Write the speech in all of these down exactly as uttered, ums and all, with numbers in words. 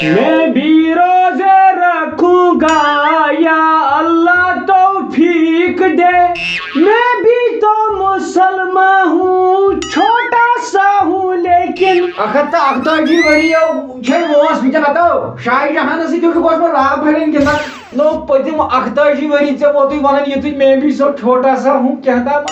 میں بھی روزے رکھوں گا، یا اللہ توفیق دے۔ میں بھی تو مسلمان ہوں، چھوٹا سا ہوں لیکن۔ اکھ ہتھ تہٕ اکتٲجی ؤری یو چھے وٲنٛس وٕنکیٚن ہتو۔ شاہ جہانس سۭتۍ چھُکھ اوسمُت راب پھٔلٮ۪ن گِنٛدان۔ نو پٔتِم اکتٲجی ؤری ژےٚ ووتُے ونان یُتُے میں بھی سو چھوٹا سا ہوں کیٛاہ تام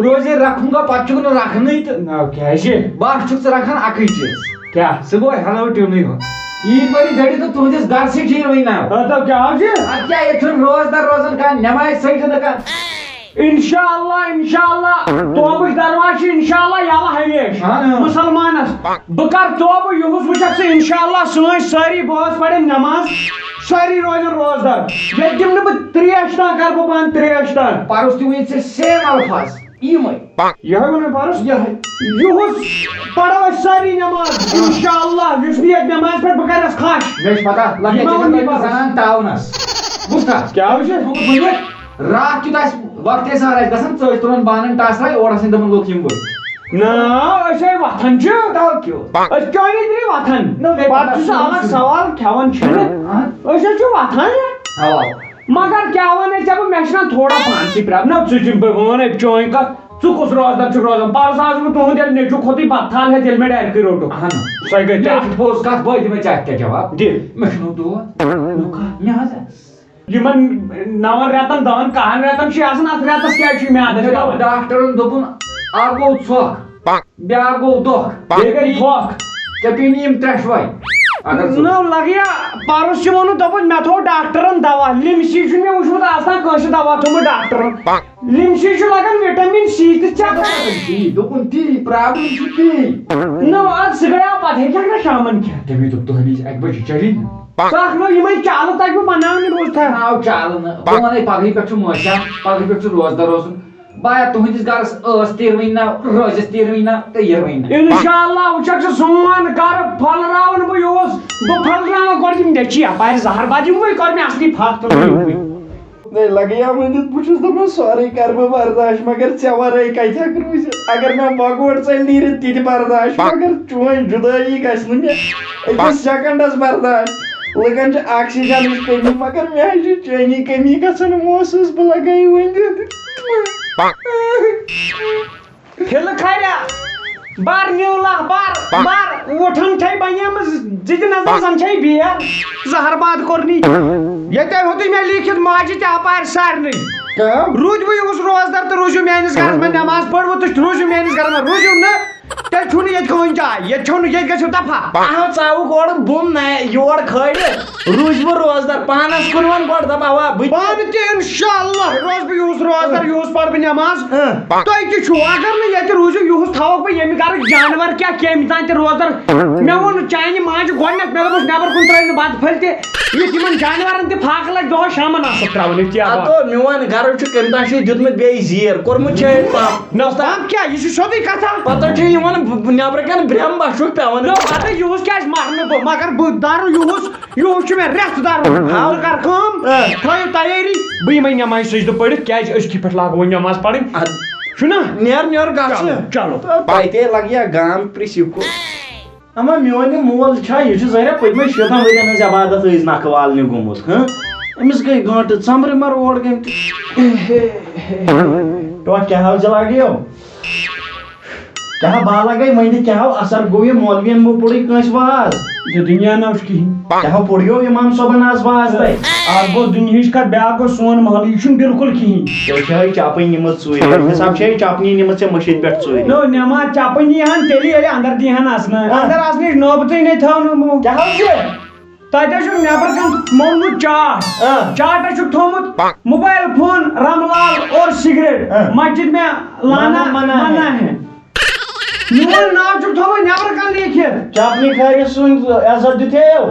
روزے رکھوں گا، پتہٕ چھُکھ نہٕ رکھنٕے تہٕ۔ نہ، کیٛازِ؟ بس چھُکھ ژٕ رکھان اکٕے چیٖز۔ کیٛاہ؟ سُہ گوٚو ہٮ۪لو ٹیوٗنٕے ہوت۔ عیٖد ؤری دٔڑِتھ نہٕ تُہنٛدِس درسٕے ٹھیٖک وٕنہِ نہ۔ اَدٕ کیٛاہ حظ چھِ؟ اَدٕ کیٛاہ ییٚتہِ چھُنہٕ روزدار روزان کانٛہہ، نٮ۪مازِ سۭتۍ چھُنہٕ کانٛہہ۔ انشاءاللہ، انشاءاللہ، توبٕچ دروازٕ چھِ انشاءاللہ یَلہٕ ہمیشہِ۔ اہن۔ مُسلمانس۔ بہٕ کر توبہٕ، یُہُس وٕچھکھ ژٕ انشاءاللہ، سٲنۍ سٲری بٲژ پرن نٮ۪ماز، سٲری روزن روزدار۔ ییٚتہِ دِمہٕ نہٕ بہٕ تریش تام، کر بہٕ بنٛد تریش تام۔ پرُس تہِ ؤنِتھ ژےٚ same الفاظ، یِمے۔ یِہوٚے ووٚن مےٚ پرُس۔ یِہوٚے۔ یُہُس پرو أسۍ سٲری نٮ۪ماز، انشاءاللہ، یُس نہٕ ییٚتہِ نٮ۪مازِ پٮ۪ٹھ، بہٕ کرس کھش۔ مےٚ چھِ پتہ، لۄکٹہِ یہِ ما چھِ ووٚن مےٚ تۄہہِ پرُس۔ زنان تاونس۔ بوٗزتھا؟ کیٛاہ وٕچھِ؟ تھوٚمُت ؤنِتھ۔ راتھ کیُتھ آسہِ، وقتَے سہر آسہِ گژھان، ژٔج تُلان بانَن ٹَس راے، اورٕ آسان دَپان لُکھ یِم بٔڑۍ۔ نہ، أسۍ ہے وۄتھان چھِ۔ تو کیوں؟ أسۍ کیٛازِ نہٕ وۄتھان؟ نہ، مےٚ پَتہٕ چھُ سُہ الگ سوال، کھٮ۪وان چھِنہٕ۔ اہن۔ أسۍ حظ چھِ وۄتھان۔ اَوا۔ مگر کیٛاہ وَنَے ژےٚ بہٕ، مےٚ چھِنہ تھوڑا پانسٕے پرٛابلِم۔ نہ، ژٕ چھِ، بہٕ وَنَے چٲنۍ کَتھ، ژٕ کُس روزدار چھُکھ روزان؟ پَرُس آسہٕ بہٕ تُہُنٛد ییٚلہِ نیٚچوٗ کھوٚتُے بَتہٕ تھل ہٮ۪تھ، ییٚلہِ مےٚ ڈٮ۪رکٕے روٚٹُکھ۔ اہن۔ سۄے گٔے یہِ تَتھ۔ چھِ پوٚز کَتھ، بہٕ دِمَے ژےٚ اَتھ کیٛاہ جواب؟ دِ۔ مےٚ چھُنہٕ دود۔ نہ کَتھ۔ مےٚ حظ یِمن نَون رٮ۪تن، دَہن، کَہن رٮ۪تن چھُ آسان، اَتھ رٮ۪تس کیٛازِ چھُ میادس مےٚ دوٚپ پٮ۪وان؟ ڈاکٹرن دوٚپُن، اکھ گوٚو ژھۄکھ، بیٛاکھ گوٚو دۄکھ۔ بیٚیہِ گٔے پھۄکھ۔ ژےٚ پیٚیہِ نہٕ یِم ترٛٮ۪شوَے۔ اگر ژٕ نہ لگیا، پرُس چھُ ووٚنمُت، دوٚپُن، مےٚ تھوٚو ڈاکٹرن دوا، لِمسی چھُنہٕ مےٚ وُچھمُت آز تام کٲنٛسہِ دوا تھوٚومُت ڈاکٹرن۔ لِمسی چھُ لگان وِٹامِن سی تہِ ژےٚ۔ تی، دوٚپُن تی، پرابلم چھِ تی۔ نہ، اَدٕ سُہ گٔیو پتہٕ، ہیٚکہِ ہا نہ شامن کھٮ۪تھ۔ تٔمۍ دوٚپ، دۄہلہِ اَکہِ بجہِ چلی نہٕ۔ ژٕ اکھ نوٚو یِمے چالہٕ تَگہِ بہٕ بناونہِ، بوٗزتھا؟ ناو چالہٕ نہٕ۔ بہٕ وَنَے پگہٕے پٮ۪ٹھ چھُ موسم، پگہٕے پٮ۪ٹھ چھُ روزدار روزُن۔ بایا تُہٕنٛدِس گرس ٲس تیٖروٕنۍ نہ، روزٮ۪س تیٖروٕنۍ نہ، تہٕ یِروٕنۍ نہ۔ انشاءاللہ وٕچھکھ ژٕ سون گرٕ پھٔلراوَن بہٕ یُہُس، بہٕ پھٔلراوَن گۄڈٕ یِم نیٚچی یپارِ زہر باد یِموٕے کوٚر مےٚ اصلی پھکھ تہٕ یِموٕے۔ نے لگیا ؤنِتھ، بہٕ چھُس دَپان سورُے کَرٕ بہٕ برداش، مگر ژےٚ وَرٲے کَتہِ ہٮ۪کہٕ روٗزِتھ؟ اگر مےٚ بۄگوٹ ژَلہِ نیٖرِتھ تہِ تہِ برداش، مگر چٲنۍ جُدٲیی گژھِ نہٕ مےٚ أکِس سٮ۪کنڈَس برداش۔ لُکَن چھِ آکسیجنٕچ کٔمی، مگر مےٚ حظ چھِ چٲنی کٔمی گژھان محسوٗس، بہٕ لَگے ؤنِتھ۔ پھِلہٕ کھریا، بر نیوٗلہ، بر، بر، وُٹھن چھے بنیمٕژ زِدِ نظر، زن چھے بیر۔ زہر باد کوٚرنی۔ ییٚتہِ ہیوٚتُے مےٚ لیٖکھِتھ ماجہِ تہِ اپارِ سارنٕے۔ کیٛاہ؟ روٗدۍ وۄنۍ اوس روزدار تہٕ روٗزِو میٲنِس گرس منٛز نماز پٔرِو تہٕ روٗزِو میٲنِس گرس منٛز، روٗزِو نہٕ، تیٚلہِ چھُو نہٕ ییٚتہِ کٕہٕنۍ جاے، ییٚتہِ چھَو نہٕ، ییٚتہِ گژھِو دفع۔ اہو، ژاوُکھ اورٕ بۄن نہ یور کھٲلِتھ۔ روٗزۍ وۄنۍ روزدار، پانس کُن وَن گۄڈٕ، دَپ اَوا، بہٕ تہِ۔ پانہٕ تہِ اِنشاءاللہ روزٕ بہٕ یُہُس روزدار، یُہُس پَرٕ بہٕ نٮ۪ماز۔ اۭں۔ تُہۍ تہِ چھِو، اگر نہٕ ییٚتہِ روٗزِو، یُہُس تھاوَکھ بہٕ ییٚمہِ گرٕکۍ جانوَر کیٛاہ کیٚمۍ تام تہِ روزدار۔ مےٚ ووٚن چانہِ ماجہِ گۄڈٕنٮ۪تھ، مےٚ دوٚپُس، نٮ۪بر کُن ترٛٲیِو نہٕ بَتہٕ پھٔلۍ تہِ، یُتھ یِمَن جانوَرَن تہِ فاقہٕ لَگہِ، دۄہَس شامَن آسَکھ ترٛاوان أتھی آباد۔ اَدٕ میون گرٕ چھُ کٔمۍ تام چھُ دیُتمُت بیٚیہِ زیٖر، کوٚرمُت چھُ أمۍ پَمپ۔ نہ، پَمپ کیٛاہ؟ یہِ چھُ سیوٚدُے کَتھا۔ پَتہٕ چھُ یِوان نٮ۪برٕ کَنہِ برٛمبَہ چھُکھ پٮ۪وان۔ نہ، پَتہٕ یُہُس کیٛازِ مَرٕ نہٕ بہٕ؟ مگر بہٕ دَرٕ یُہُس۔ یُہُس چھُ مےٚ رٮ۪تھ دَرُن۔ ہاو۔ ژٕ کر کٲم، اۭں۔ تھٲیِو تیٲری، بہٕ یِمَے نٮ۪مازِ سجدٕ پٔرِتھ، کیٛازِ أزکہِ پٮ۪ٹھ لاگو وۄنۍ نٮ۪ماز پَرٕنۍ۔ اَدٕ چھُنہ؟ نیر، نیر، گژھ۔ چلو، چلو۔ تۄہہِ تے لگہِ یا گام پرٛژھِ کُن۔ اما میون یہِ مول چھا، یہِ چھُ ظٲہرا پٔتمہِ شیٖتن ؤرین ہٕنٛز عبادت أزۍ نکھٕ والنہِ گوٚمُت، ہہ؟ أمِس گٔے گٲنٹہٕ ژمبرِ ما روڈ گٔمٕتۍ۔ ٹوٹھ کیٛاہ حال چھِ لگیو؟ کیٛاہ بالا گٔے وۄنۍ، کیٛاہ اثر گوٚو یہِ مولوین مہ پوٚرُے کٲنٛسہِ واز؟ یہِ دُنیا نہ وٕچھ کِہیٖنۍ۔ کیٛاہ پوٚریو امام صٲبن آز واز تۄہہِ؟ اکھ گوٚو دُنیہٕچ کتھ، بیٛاکھ گوٚو سون محلہٕ، یہِ چھُنہٕ بِلکُل کِہیٖنۍ۔ تیٚلہِ چھِ ہاے چپٕنۍ نِمٕژ ژوٗرِ، حساب چھِ ہاے چپنی نِمٕژ ژےٚ مٔشیٖد پٮ۪ٹھ ژوٗرِ۔ نو، نٮ۪ماز چپٕنۍ یی ہن تیٚلہِ، ییٚلہِ اندر دی ہن اژنہٕ۔ آ۔ اندر اژنٕچ نوبتٕے نے تھٲو نہٕ یِمو۔ کیٛاہ حظ چھِ؟ تَتہِ چھُ نٮ۪برٕ کَنہِ موٚنمُت چاٹھ۔ آ۔ چاٹَس چھُکھ تھوٚومُت موبایل فون، رَمہٕ لال اور سگریٹ۔ آ۔ مسجد میں لانا منع ہے۔ منع ہے۔ میون ناو چھُکھ تھوٚومُت نٮ۪برٕ کَنہِ لیٖکھِتھ۔ چاپنی کھارِ سُنٛد عزت دِتھیو۔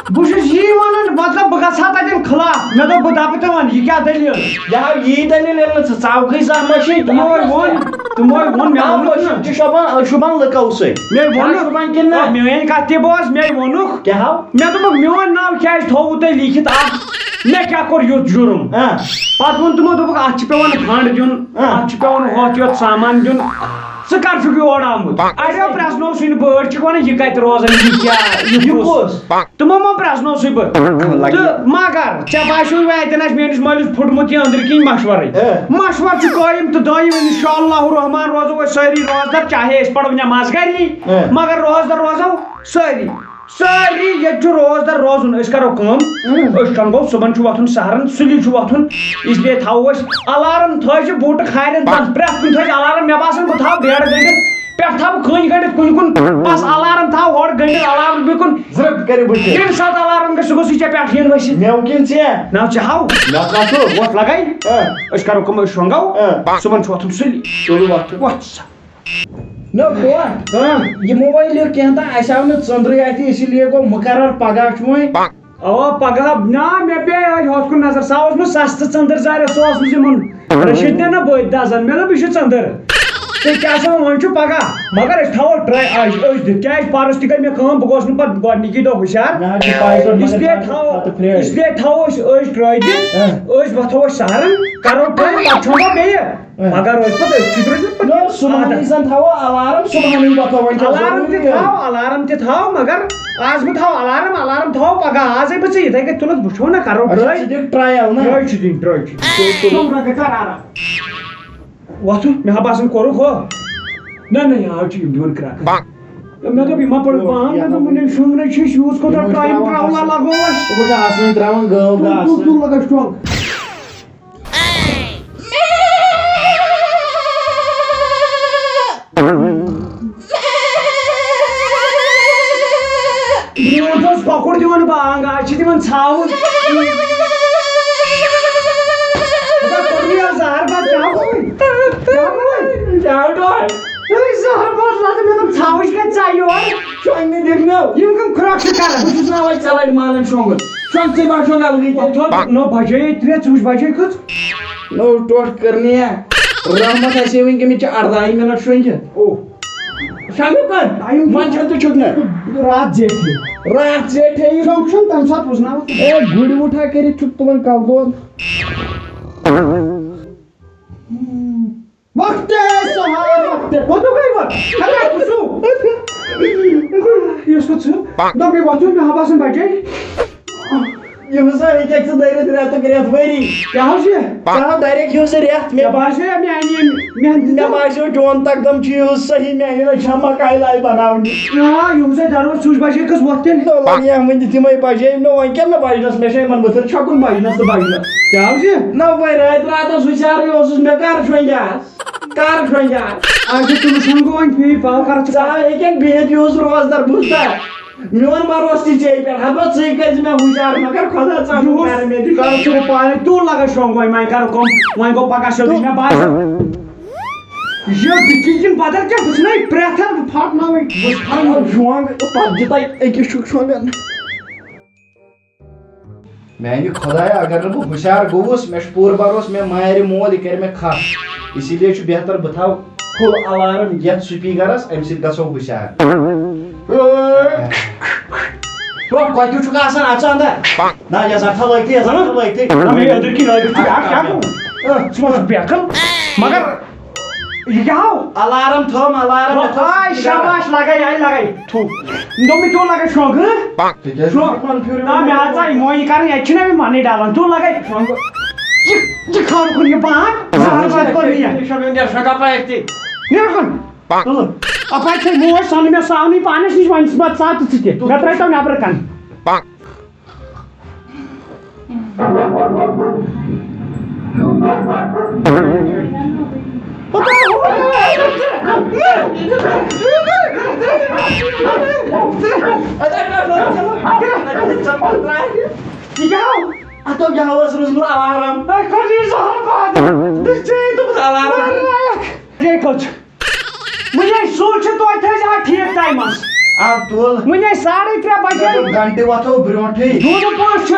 بہٕ چھُس یی وَنان، مطلب، بہٕ گژھٕ ہا تَتٮ۪ن خلاف۔ مےٚ دوٚپ، بہٕ دَپہٕ تِمَن، یہِ کیٛاہ دٔلیٖل؟ یہِ ہا یی دٔلیٖل ییٚلہِ نہٕ ژٕ ژاوکھٕے زانٛہہ مسجد۔ تِمو ہے ووٚن، تِمو ہے ووٚن، مےٚ آ، ووٚنُکھ نہ۔ ژٕ چھُ شوٗبان، شوٗبان لُکو سۭتۍ۔ مےٚ ووٚنُکھ۔ شوٗبان کِنہٕ نہ؟ آ، میٲنۍ کَتھ تہِ بوز، مےٚ ووٚنُکھ۔ کیٛاہ ہو؟ مےٚ دوٚپُکھ، میون ناو کیٛازِ تھووُ تۄہہِ لیٖکھِتھ اَتھ؟ مےٚ کیٛاہ کوٚر یُتھ جُرُم؟ آ۔ پَتہٕ ووٚن تِمو، دوٚپُکھ، اَتھ چھِ پٮ۪وان فنڈ دیُن، آ۔ اَتھ چھِ پٮ۪وان ہۄتھ یۄتھ سامان دیُن۔ ژٕ کر چھُکھ یور آمُت؟ اَڑیو پرٛژھنوسٕے نہٕ بہٕ، أڑۍ چھِکھ وَنان، یہِ کَتہِ روزان، یہِ کیٛاہ، یہِ یہِ کُس؟ کُس؟ تِمو ما پرٛژھنوسٕے بہٕ؟ لگہِ۔ تہٕ مگر ژےٚ باسیوٕے وۄنۍ اَتٮ۪ن آسہِ میٛٲنِس مٲلِس پھُٹمُت یہِ أنٛدرۍ کِنۍ مَشوَرٕے۔ اے۔ مَشوَر چھُ قٲیِم تہٕ دٲیِم، اِنشاء اللہ الرحمن روزو أسۍ سٲری روزدار، چاہے أسۍ پَرو نٮ۪ماز گَری، اے۔ مگر روزدار روزو سٲری۔ سٲری ییٚتہِ چھُ روزدار روزُن۔ أسۍ کَرو کٲم، اۭں۔ أسۍ شۄنٛگو، صُبحن چھُ وۄتھُن سحرن، سُلی چھُ وۄتھُن، اس لیے تھاوو أسۍ الارم، تھٲیزِ بوٗٹہٕ کھارٮ۪ن تَتھ، پرٛٮ۪تھ کُنہِ تھٲیزِ الارم۔ مےٚ باسان، بہٕ تھاوٕ بیڈ گٔنٛڈِتھ، پٮ۪ٹھٕ تھاوٕ بہٕ کٔنۍ گٔنٛڈِتھ کُنہِ کُن، بس الارم تھاو ہورٕ گٔنٛڈِتھ، الارم بیٚیہِ کُن۔ زرٕپ کٔرِو بٕتھِ۔ ییٚمہِ ساتہٕ الارم گژھِ، سُہ گوٚژھ یہِ ژےٚ پٮ۪ٹھ یِنہٕ ؤسِتھ۔ مےٚ کِنہٕ ژےٚ؟ نہ، ژےٚ ہاو۔ مےٚ کَتھ چھُ؟ وۄتھ لگے۔ اۭں۔ أسۍ کَرو کٲم، أسۍ شۄنٛگو۔ اۭں۔ صُبحن چھُ وۄتھُن سُلی۔ تُلِو وۄتھ۔ وۄتھ سا۔ نہ، ٹوٹھ۔ ہاں۔ یہِ موبایل لیوٚکھ کینٛہہ تہٕ اَسہِ آو نہٕ ژٔنٛدرٕے اَتھِ، اسی لیے گوٚو مُقرر پگاہ چھُ وۄنۍ۔ اوا، پگاہ نا، مےٚ پیٚیہِ أتھۍ ہۄتھ کُن نظر۔ سُہ اوس نہٕ سستہٕ ژٔنٛدٕر زارٮ۪س، سُہ اوس نہٕ یِمن رٔشیٖد نٮ۪ن نہ بٔتۍ دَزان۔ مےٚ دوٚپ، یہِ چھُ ژٔنٛدٕر۔ تہٕ کیٛاہ سا وۄنۍ چھُ پگاہ، مگر أسۍ تھاوو ٹرٛاے أزۍ، أزۍ دِتھ۔ کیٛازِ پرُس تہِ گٔے مےٚ کٲم، بہٕ گوٚوس نہٕ پتہٕ گۄڈٕنِکی دۄہ ہُشار۔ مےٚ حظ چھِ پَے، ژٕ اس لیے مگر تھاوو، پَتہٕ پھرٛٲرۍ۔ اس لیے تھاوو أسۍ أزۍ ترٛٲے دِتھ، ہاں۔ أزۍ وۄتھو أسۍ سحرن، کرو ٹرٛاے، پتہٕ چھۄنٛگو بیٚیہِ۔ مگر روزِ پتہٕ أتھۍ سۭتۍ روزِ پتہٕ۔ نہ، صُبحن عادت۔ یی زن تھاوو الارم، صُبحن یی وۄتھو وۄنۍ تھاوو الارم تہِ ضروٗری۔ تھاو، الارم تہِ تھاو، مگر آز مہٕ تھاو الارم، الارم تھاو پگاہ، آزے بہٕ ژےٚ یِتھے کٔنۍ تُلتھ، وٕچھو نہ، کرو اچھا، ٹرٛاے۔ ژٕ دِکھ ٹرٛایل نہ؟ ٹرٛاے چھِ دِنۍ، ٹرٛاے چھِ دِنۍ۔ تُل، تُل۔ تُل، رۄپیہِ کر آرام۔ وۄتھُن، مےٚ ہا باسان کوٚرُکھ ہُہ۔ نہ، نہ، یہِ حظ چھُ یِم دِوان کرٛٮ۪کھ۔ مےٚ دوٚپ، یہِ ما پٔر پان، مےٚ دوٚپ، وٕنہِ شۄنٛگنَے چھِ أسۍ، یوٗز کوٗتاہ یِمو چھِ ٹایم ترٛاوان ترٛاوُن گاسہٕ۔ لگو اَسہِ۔ یِمو چھِ آسان ترٛاوان گٲو تُل، تُل، گاسہٕ۔ تُل، لگا شۄنٛگ۔ برونٛٹھ اوس کۄکُر دِوان بانگ، آز چھِ دِوان ژھاوُل۔ خۄدا کوٚرمُت یہِ زہر باد، کیٛاہ گوٚوُے؟ کیٛاہ گوٚوُے؟ کیٛاہ گوٚوُے؟ ہے، زہر باد لگان، مےٚ دوٚپ، ژھاوٕج کَتہِ ژایہِ یور؟ شۄنٛگنہِ دِکھ نو۔ یِم کَم کھرٛکھ چھِ کران؟ بہٕ چھُس نہ وۄنۍ ژےٚ لَٹہِ مانان شۄنٛگُن۔ شۄنٛگ ژٕے باسیٚو نہ لگٕے کینٛہہ۔ نہ بجے ترٛےٚ، ژٕ وٕچھ بجے کٔژ؟ نو ٹوٹھ کٔرنی یا۔ رحمت آسہِ وٕنہِ گٔمٕتۍ چھِ اَرداہٕے مِنٹ شۄنٛگِتھ۔ او۔ شۄنٛگُن کر؟ ٹایم چھُ وۄنۍ چھَنہٕ تہٕ چھُکھ نہٕ۔ راتھ زیٹھٕے۔ راتھ زیٹھٕے۔ شۄنٛگ چھُنہٕ تَمہِ ساتہٕ وُزناوان۔ اے، گُرۍ وُٹھا کٔرِتھ چھُکھ تُلان کَلہٕ دود۔ وقتے سہار وقتے۔ پوٚتُے وقت۔ ہلا کُسُو۔ یُس کُس چھُ؟ دوٚپمَے وۄتھُن، مےٚ ہا باسان بَجے۔ یِم ہسا ہیٚکہِ اَسہِ دٲرِتھ رٮ۪تُک رٮ۪تھ ؤری۔ کیٛاہ حظ یہِ؟ ژٕ ہا دَرٮ۪کھ یِہُس رٮ۪تھ۔ مےٚ مےٚ باسیٚو مےٚ اَنہِ یِم محنت۔ مےٚ باسیٚو چون تقدم چھُ یِہُس صحیح، میٛانہِ لَٹہِ چھا مکایہِ لایہِ بَناونہِ۔ آ، یِہُس ہے دَرو، ژٕ وٕچھ بَجے کٔژ وۄتھ تیٚلہِ۔ نو، وۄنۍ یَتھ ؤنِتھ یِمَے بَجے، نو، وۄنۍ کیٛاہ مےٚ بَجنَس، مےٚ چھا یِمَن بٕتھِ چھَکُن بَجنَس تہٕ بَجنَس۔ کیٛاہ حظ یہِ؟ نہ، وۄنۍ راتھ راتَس ہُشارٕے اوسُس، مےٚ کَر شۄنٛگہِ آز؟ کَر شۄنٛگہِ آز؟ اچھا، تٔمِس ووٚن گوٚو وۄنۍ فی پاو کَرَتھ ژٕ ژٕ کَر۔ ہا ہیٚکَکھ بِہِتھ یِہُس روزدار بوٗزتھا؟ میون بروسہٕ تہِ ژےٚ پٮ۪ٹھ، ہَتہٕ بہٕ ژٕے کٔرۍ زِ مےٚ ہُشار، مگر خۄدا ژٕ یِہُس کَر مےٚ تہِ کَر ژٕ بہٕ پانَے، تُل لَگَس شۄنٛگ وۄنۍ، وۄنۍ کَرو کٲم، وۄنۍ گوٚو پَگاہ سیوٚدُے مےٚ باسان۔ یہِ ڈِکی کِنہٕ بدل کینٛہہ، بہٕ ژھٕنَے پرٛٮ۪تھ ہَتھ، بہٕ پھاٹناوَے۔ بہٕ ژھٕنَے شۄنٛگ، پَتہٕ دِتَے أکِس چھُکھ شۄنٛگان۔ میانہِ خۄدایا، اگر نہٕ بہٕ ہُشار گوٚوُس، مےٚ چھُ پوٗرٕ بروسہٕ، مےٚ مارِ مول، یہِ کرِ مےٚ کھَٹھ۔ اسی لیے چھُ بہتر بہٕ تھاوٕ full alarm یتھ speakerس، امہِ سۭتۍ گژھو ہُشار۔ ٹوٹھ، کۄکیُر چھُکھ آسان اژٕ اندر؟ نہ، یزار تھاو لٲگتھٕے، یزار تھاو لٲگتھٕے۔ نہ، مےٚ أدٕرۍ کِنۍ لٲگِتھ چھُ، یہِ کیٛاہ گوٚو؟ ژٕ ما چھُکھ بیقل؟ مگر یہِ کیٛاہ ہاو؟ الارم تھٲوم، الارم، مےٚ تھٲو آے، شاباش، لگے، آے، لگے۔ تھو۔ دوٚپمَے، تھو لگے شۄنٛگ، ہٕنٛہ؟ تِکیٛازِ شۄنٛگ۔ ژٕ پانہٕ پھیوٗر نہ، مےٚ ہا ژاے مویہِ کرٕنۍ، اَتہِ چھُنہ مےٚ مَنٕے ڈَلان۔ تھو لگے شۄنٛگ۔ یہِ، یہِ خانہٕ کُن یہِ بانٛگ، زہر باد کوٚر مےٚ یَتھ۔ شۄنٛگ، نیرٕ شۄنٛگ اَپٲرۍ تہِ۔ نیرٕ کُن۔ تُلہٕ۔ اَپٲرۍ تھٲے موج سۄنہٕ مےٚ ساونٕے پانَس نِش، وۄنۍ ژٕ ما ژاو تہٕ ژٕ تہِ۔ مےٚ ترٛٲے تو نٮ۪برٕ کَنہِ۔ یہِ کیٛاہ ہو؟ اتھ دوٚپ یہِ ہا اوس روٗزمُت الارم۔ ہے، خۄش یہِ زہر باد۔ بہٕ چھُسے دوٚپمُت الارم۔ ہے، خۄش۔ وٕنہِ ہے سُل چھُ توتہِ تھٲیزِ اَتھ ٹھیٖک ٹایمَس۔ آ، تُل۔ وٕنہِ ہے ساڑے ترٛےٚ بجے۔ مےٚ دوٚپ گھنٹہٕ وۄتھو برونٛٹھٕے۔ دوٗنہٕ پانٛژھ چھُ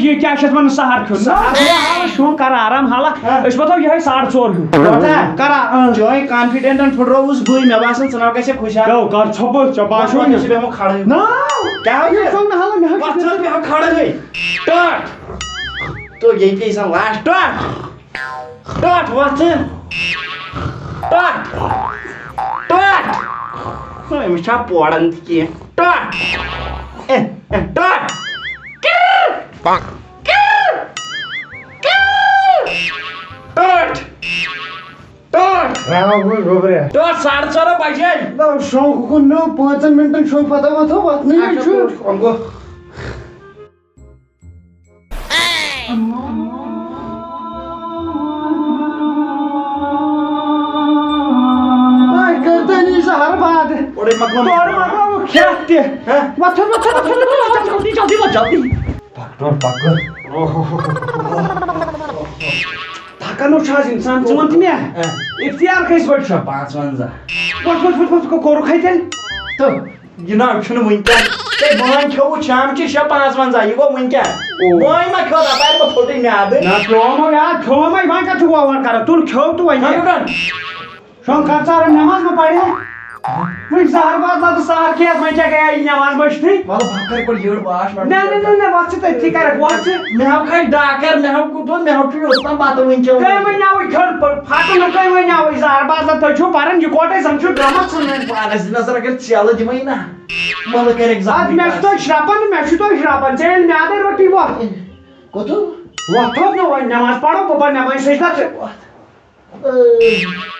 یہِ کیٛاہ چھِ اَتھ وَنان سحر کھیوٚن۔ سحر۔ نہ، حالَس چھُ وۄنۍ کران آرام حالہ۔ ہاں۔ أسۍ وۄتھو یِہوٚے ساڑٕ ژور ہیوٗ۔ وۄتھا؟ کران، اۭں۔ چٲنۍ confidentن پھٕٹرووُس بٕے، مےٚ باسان ژٕ نہ گژھکھ ہُشار۔ تو کر ژھۄپہٕ، ژےٚ باسیو وۄتھ، نہٕ۔ أسۍ بیٚہمو کھڑٲے۔ نہ۔ کیٛاہ یہِ حظ؟ ژھٕن نہٕ حالہ، مےٚ حظ چھُ وۄتھ، ژٕ بیٚہمو کھڑٲے۔ ٹاٹھ۔ تو ییٚتہِ پیٚیہِ سا last ٹاٹھ۔ ٹاٹھ وۄتھ ژٕ۔ ٹاٹھ۔ ٹۄٹھ۔ أمِس چھا پوران تہِ کینٛہہ؟ ٹۄٹھ۔ اے، اے، ٹۄٹھ۔ ٹۄٹھ۔ ٹۄٹھ۔ راو گوٚو گوٚبریا۔ ٹۄٹھ، ساڑٕ ژور بجے۔ نہ، شونٛکھ گوٚو نہٕ، پانٛژن منٹن چھُ پتہ وۄتھو وۄتھنٕے اچھا، چھُ۔ ٹۄٹھ، وۄنۍ گوٚو۔ آے، کٔرتٲنی زہر باد۔ اورے مۄکلاو۔ تورٕ مۄکلاوُکھ کھٮ۪تھ تہِ۔ ہہ؟ وۄتھو، وۄتھو، وۄتھو، وۄتھو، جلدی، جلدی، وۄتھ، جلدی۔ پکھ ٹوٹھ، پکھ۔ تھکان چھُ آز انسان، ژٕ وَن تہٕ مےٚ، ہہ۔ اختیار کٔژِ بجہِ چھُ؟ پانٛژوَنٛزاہ۔ وۄتھ، وۄتھ، وۄتھ، وۄتھ، کوٚرُکھ ہے تیٚلہِ؟ تہٕ؟ جناب، چھُنہٕ وٕنکٮ۪ن۔ ہے، وٲنۍ کھیوٚوُ شامچہِ شےٚ پانٛژوَنٛزاہ، یہِ گوٚو وٕنکٮ۪ن۔ او۔ وٲنۍ ما کھیوٚو، دپان بہٕ پھوٚٹُے میادٕ۔ نہ، کیوٚم ہا یاد، کھیوٚم ہا، وۄنۍ کتھ چھُکھ وۄنۍ کران؟ تُل کھیوٚو تہٕ وۄنۍ کیٛاہ؟ کھیوٚو کھیوٚو۔ شۄنٛگ کر ژٕ آرام، نٮ۪ماز مہ پرے۔ وٕنۍ زہر باز لگہٕ سہر کھٮ۪تھ، وۄنۍ کیٛاہ گٔیے یہِ نٮ۪ماز مٔشتٕے؟ وَلہٕ بہٕ کَرٕ گۄڈٕ یٔڑ واش واش۔ نہ، نہ، نہ، نہ، وۄتھ ژٕ تٔتھی کَرَکھ، وۄتھ ژٕ۔ مےٚ ہاو کھَے ڈاکر، مےٚ ہاو کوٗتاہ، مےٚ ہاو چھُ یوٚتام بَتہٕ وٕنۍ کھیوٚن۔ کٔمۍ وَنیٛاوُے کھیوٚن؟ پَتہٕ نہٕ کٔمۍ وَنیٛاوُے زہر باز، تُہۍ چھِو پَران، یہِ کوٹَے زَن چھُ ڈرٛامہ ژھٕنُن۔ پانَس دِ نظر، اگر ژیلہٕ دِمَے نہ، مَلہٕ کَرٮ۪کھ زَن۔ اَدٕ مےٚ چھُ تۄہہِ شرٛپان، مےٚ چھُ تۄہہِ شرٛپان، ژےٚ ییٚلہِ میٛادَے روٚٹٕے وۄتھ۔ کوٚتُو؟ وۄتھ تھوٚد نہٕ وۄنۍ، نٮ۪ماز پَرو، بہٕ پَرٕ نٮ۪مازِ سۭتۍ تَتھ۔ وۄتھ۔